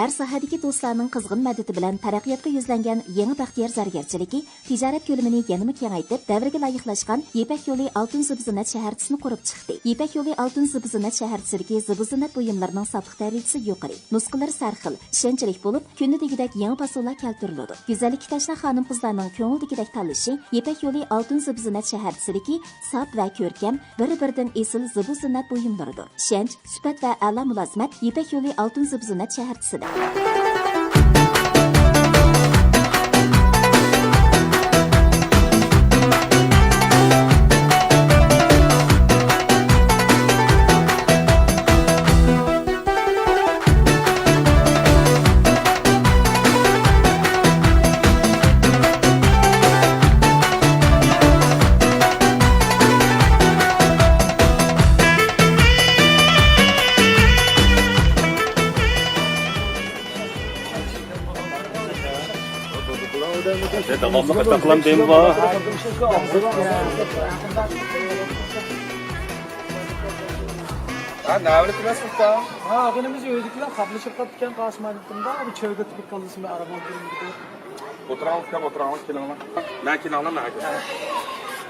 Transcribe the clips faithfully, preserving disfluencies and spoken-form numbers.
ھەر ساھەدىكى دوستلارنىڭ قىزغىن مەدىتى بىلەن تەرەققىياتقا يۈزلەنگەن يېڭى بەختىيار زەرگەرچىلىكى تىجارەت كۆلىمىنى يەنىمۇ كېڭەيتىپ، دەۋرگە لايىقلاشقان يىپەك يولى ئالتۇن زىبۇ زىننەت شەھەرچىسىنى قۇرۇپ چىقتى. يىپەك يولى ئالتۇن زىبۇ زىننەت شەھەرچىسىدىكى زىبۇ زىننەت بۇيۇملىرىنىڭ ساپلىق دەرىجىسى يۇقىرى، نۇسخىلىرى سەرخىل، ئىشەنچلىك بولۇپ، كۈندە دېگۈدەك يېڭى پاسونلار كەلتۈرۈلىدۇ. گۈزەللىككە تەشنا خانىم-قىزلارنىڭ كۆڭۈلدىكىدەك تاللىشى يىپەك يولى ئالتۇن زىبۇ زىننەت شەھەرچىسىدىكى ساپ ۋە كۆركەم، بىر-بىرىدىن ئېسىل زىبۇ زىننەت بۇيۇملىرىدۇر. ئىشەنچ، سۈپەت ۋە ئەلا مۇلازىمەت يىپەك يولى ئالتۇن زىبۇ زىننەت شەھەرچىسىدە. داۋاملىق ئاتاقلام دەيمۇ بار. ھە، نەۋرە كېلەسىز ئۇكا؟ ھە، ئاغىنىمىز ئۆيدىكىلەر خاپىلىشىپ قاپتىكەن، قاسىم ئايدىڭدا بىر چۆگە تىكىپ قالدى، ئەرباب. ئولتۇراڭلار ئۇكا، ئولتۇراڭلار، كېلىڭلار. مەن كېلىڭلار، مەن.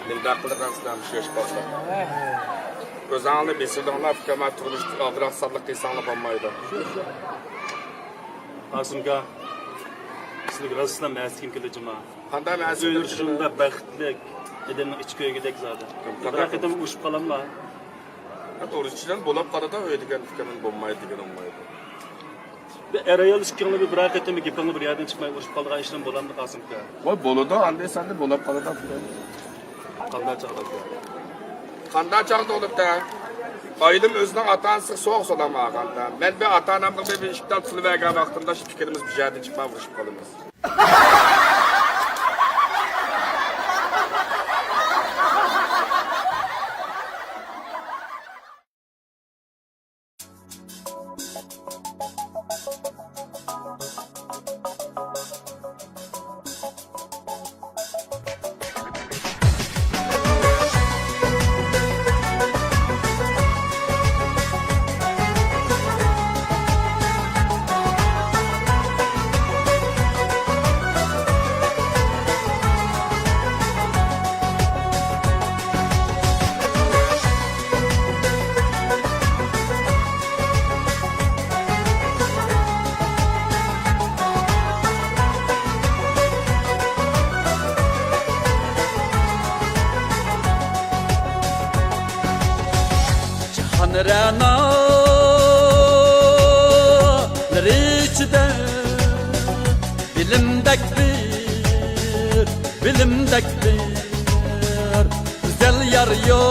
نېمىدەپ قىلىدىغان سىلەر مۇشۇ ياش بالىلار؟ ئۆزۈڭلار بېسىلدىڭلار ئۇكا، مەن تۇرمۇشتا ئالدىراق ساللىق قىلساڭلار بولمايدۇ. قاسىم ئاكا، سىلىگە راستلا مەستىكىم كېلىدۇ جۇما. قانداق مەستىكىم كېلىدۇ؟ شۇنداق بەختلىك، ئادەمنىڭ ئىچى كۆيگۈدەك زادى. بىر قېتىم ئۇرۇشۇپ قالامما؟ ئۇرۇشۇشنىڭ بولۇپ قالىدۇ، ئۆي دېگەن ئۇكا، مەن بولمايدۇ دېگەن بولمايدۇ. بىر ئەر-ئايال ئىككىڭلار بىر، بىرەر قېتىم گېپىڭلار بىر يەردىن چىقماي ئۇرۇشۇپ قالىدىغان ئىشلار بولامدۇ قاسىم ئاكا؟ ۋاي، بولىدۇ، ئاندىن سەندە بولۇپ قالىدۇ. قانداق چاغدا ئۇكا؟ قانداق چاغدا بولۇپتۇ؟ ئايلىم ئۆزىنىڭ ئاتا-ئانىسىغا سوغۇق سالام بارغاندا. مەن بىر ئاتا-ئانامغا بىر، بىر ئىككى تال پۇل بەرگەن ۋاقتىمدا شۇ پىكرىمىز بىر يەردىن چىقماي ئۇرۇشۇپ قالىمىز. جاھان رەنالىرى ئىچىدە بىلىمدەك بىر، بىلىمدەك بىر گۈزەل يار يوق.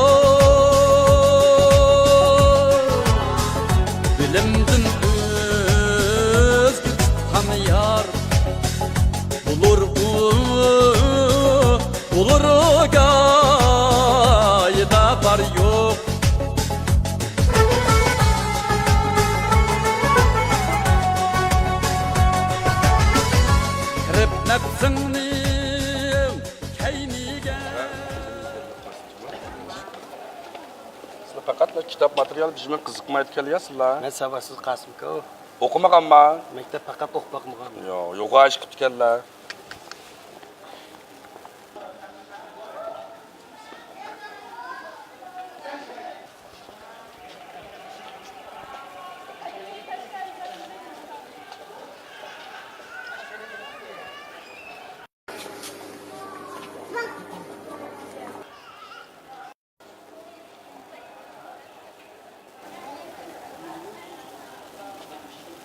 بىلىمدىن ئۆزگە تۇتقان يار بولۇر ئۇ، بولۇر گايىدا بار يوق. كىرىپ نەپسىڭنىڭ كەينىگە. سىلەر پەقەت كىتاب ماتېرىيال بىزمۇ قىزىقمايدىكەنلەر سىلەر. مەن ساۋاتسىز قاسىمكا. ئوقۇمىغانما؟ مەكتەپ پەقەت ئوقۇپ باقمىغان. ياق، يوغان ئىش قىپتىكەنلەر.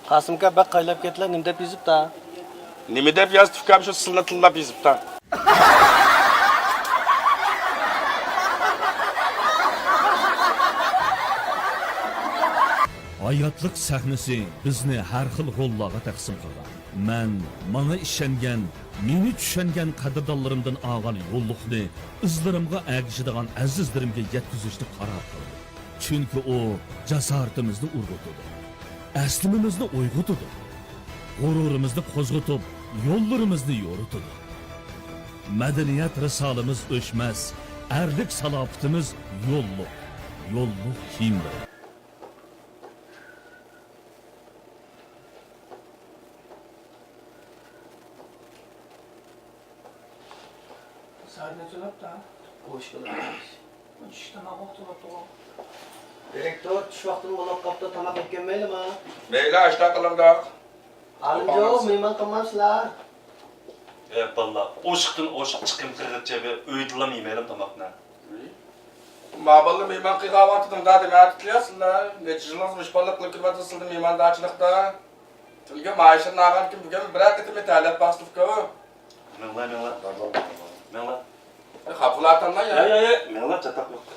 قاسىمكا بەك قايلاپ كەتتىلا، نېمە دەپ يېزىپتا؟ نېمە دەپ يازدى ئۇكام، شۇ سىلنى تىللاپ يېزىپتا. ھاياتلىق سەھنىسى بىزنى ھەر خىل روللارغا تەقسىم قىلغان. مەن ماڭا ئىشەنگەن، مېنى چۈشەنگەن قەدىردانلىرىمدىن ئالغان يوللۇقنى ئىزلىرىمغا ئەگىشىدىغان ئەزىزلىرىمگە يەتكۈزۈشنى قارار قىلدىم. چۈنكى ئۇ جاسارىتىمىزنى ئۇرغۇتىدۇ، ئەسلىمىمىزنى ئويغىتىدۇ، غۇرۇرىمىزنى قوزغىتىپ، يوللىرىمىزنى يورۇتىدۇ. مەدەنىيەت رىسالىمىز ئۆچمەس، ئەرلىك سالاپىتىمىز يوللۇق، يوللۇق كىيىملىرى. بۇ ئىشكىلار. چۈشتە ماڭا ئوختا بوپتىغۇ. دىرېكتور، چۈش ۋاقتىمۇ بولۇپ قاپتۇ، تاماق يەپ كەلمەيلىما؟ مەيلى، ئاشۇنداق قىلىڭلار. ئالىمجان، مېھمان قىلمامسىلەر؟ ئە، بالىلار، ئوشۇقتىن ئوشۇق چىقىم قىلغىچە بىر ئۆيدىلا يېمەيلىمۇ تاماقنى؟ ما بالىلار مېھمان قىلغان ۋاقتىدا دادىم ئەتىتلىيەسىلەر. نەچچە يىلىڭىز مۇشۇ بالىلار قىلىپ كېلىۋاتىسىلەر مېھماندارچىلىقتا. تۈنۈگۈن مائاشىنى ئالغاندىكىن بۈگۈن بىرەر قېتىم تەلەپ باستۇقكۇ. مېڭلار، مېڭلار. مېڭلار. خاپىلار تاللاڭ يا. يا، يا، يا. مېڭلار، چاتاق يوق.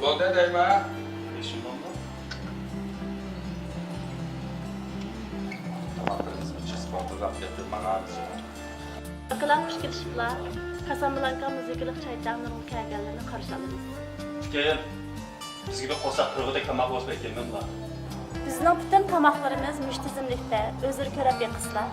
بولدى دەيمەن. تاماقلىرىمىزنى چىقىپ ئولتۇرۇپ كەتتى ماڭا. ئاكىلار خۇش كېلىشىپلا، كاسابلانكا مۇزىكىلىق چاي تەڭلىرىگە كەلگەنلەرنى قارشى ئالىمىز. ئىكەن. بىزگە بىر قورساق تويغۇدەك تاماق بولسا بەك يېمەملا. بىزنىڭ پۈتۈن تاماقلىرىمىز مۇشۇ تىزىملىكتە، ئۆزلىرى كۆرۈپ بېقىسىلا.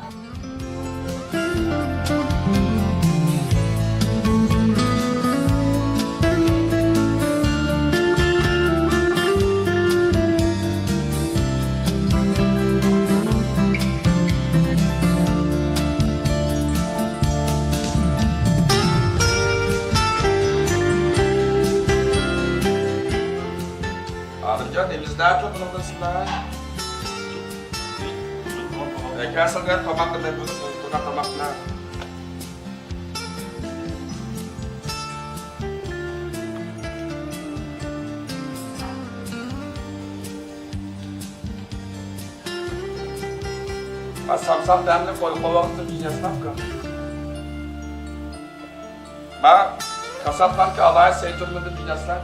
ئالىمجان، ئېمىزدە بۇنىڭدىن سىلەر. ئەكەلسىڭلار تاماقنى، مەن بۇنى تۇتۇپ تاماقنى. سامساق دەملىك قوي قوۋاقتىن يېسىڭىزكۇ. ما كاسابلانكا ئالايىت سەي تۈرمىدىن بىلەسلەر.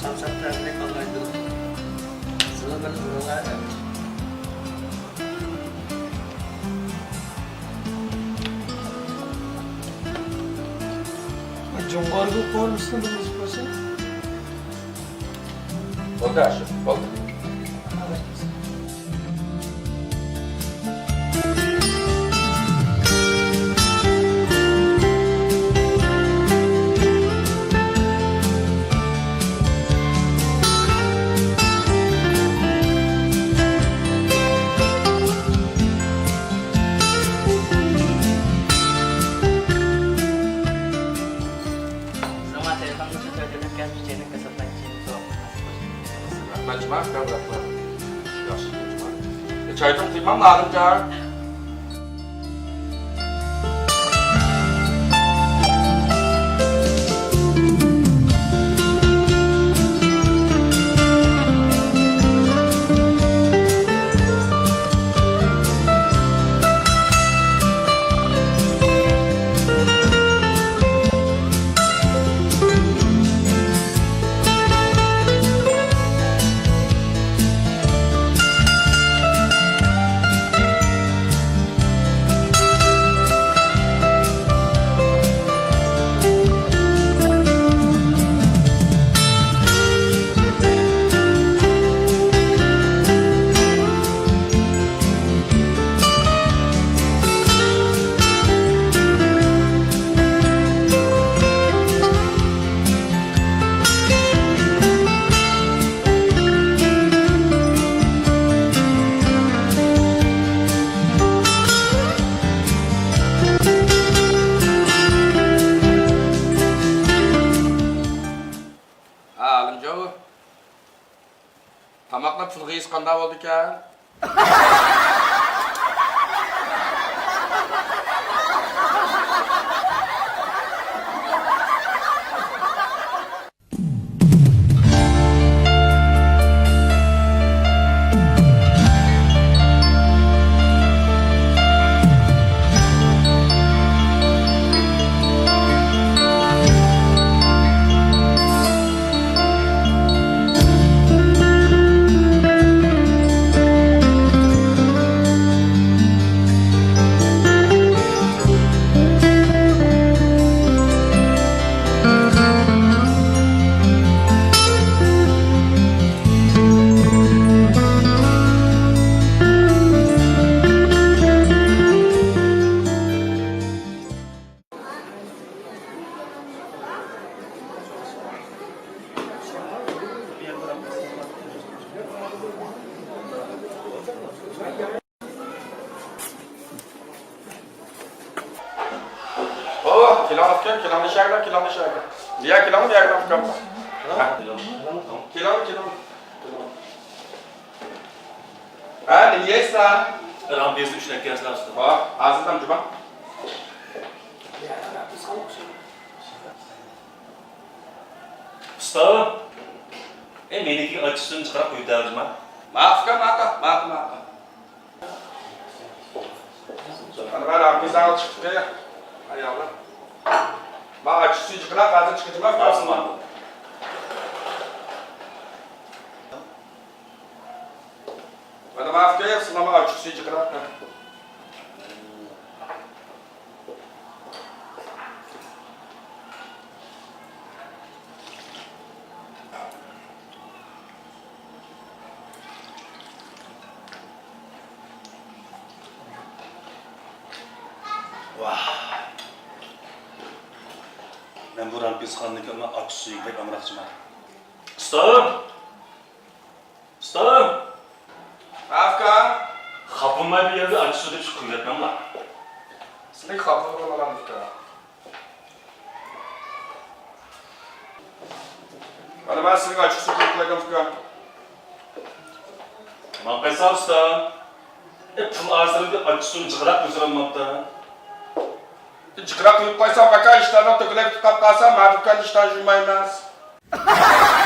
سامساق تەملىك ئالايىت. سىلەر بىر ئۇرۇڭلار. جۇڭغارغا قورۇمىسىنى بىلمىسە قويسا. بولدى، ئاشۇ، بولدى. سىزنىڭ تېلېفونىڭىزنى تۆۋەندىن كەلسە، چېنىك كاساپلانكىنى سوراپ قويماس. رەھمەت جۇما، رەھمەت. ياخشى جۇما. چايدىن قىيمام، نادىمجان. ھە، ئالىمجان، تاماقنىڭ پۇلغا يېسە قانداق بولىدىكەن؟ كېلىڭ ئۇكام، كېلىڭ، نېشەگە، كېلىڭ، نېشەگە. نېيە كېلىڭ، نېيە كېلىڭ ئۇكام؟ ھە؟ كېلىڭ، كېلىڭ. ھە، نېمە يەيسەن؟ رامپىيىسىنى ئۈچ ئەكەلسىلە ئۇستا. ھا، ھازىردىن جۇما. ئۇستا، ئەي، مېنىڭكىگە ئاچچىقسۇنى جىقراق قۇيۇۋېتەلىجى ما. ماقۇل ئۇكام، ماقۇل، ماقۇل، ماقۇل. ئانا، مانا، مىزاڭ چىقتى. ئاياغلار. ما ئاچچىقسۇ جىقراق، ھازىر چىقىدىما؟ ماقۇل، ماقۇل. مانا، ماقۇل، سىلەرمۇ ئاچچىقسۇ جىقراق. ۋاھ. مەن بۇ رامپىسخانىدىكى ئاچچىقسۇيىغا بەك ئامراقچىمەن. ئۇستام! ئۇستام! ئاكا! خاپا بولماي بۇ يەرگە ئاچچىقسۇ دەپ چىقىپ قويۇۋەتمەڭلار. سىلىگە خاپا بولغان ئۇكا. مانا مەن سىلىگە ئاچچىقسۇ قۇيۇپ قويدۇم ئۇكا. ماڭا قايسا ئۇستا؟ ئە، پۇل ئارىسىدا ئاچچىقسۇنى جىقراق قويسىلا بولمامتى؟ جىقراق قويۇپ قويسام، باكا ئىشتاندا تۆكۈلۈپ كېتىپ قالسا، ما دۇكان ئىشتان يۇمايمىز.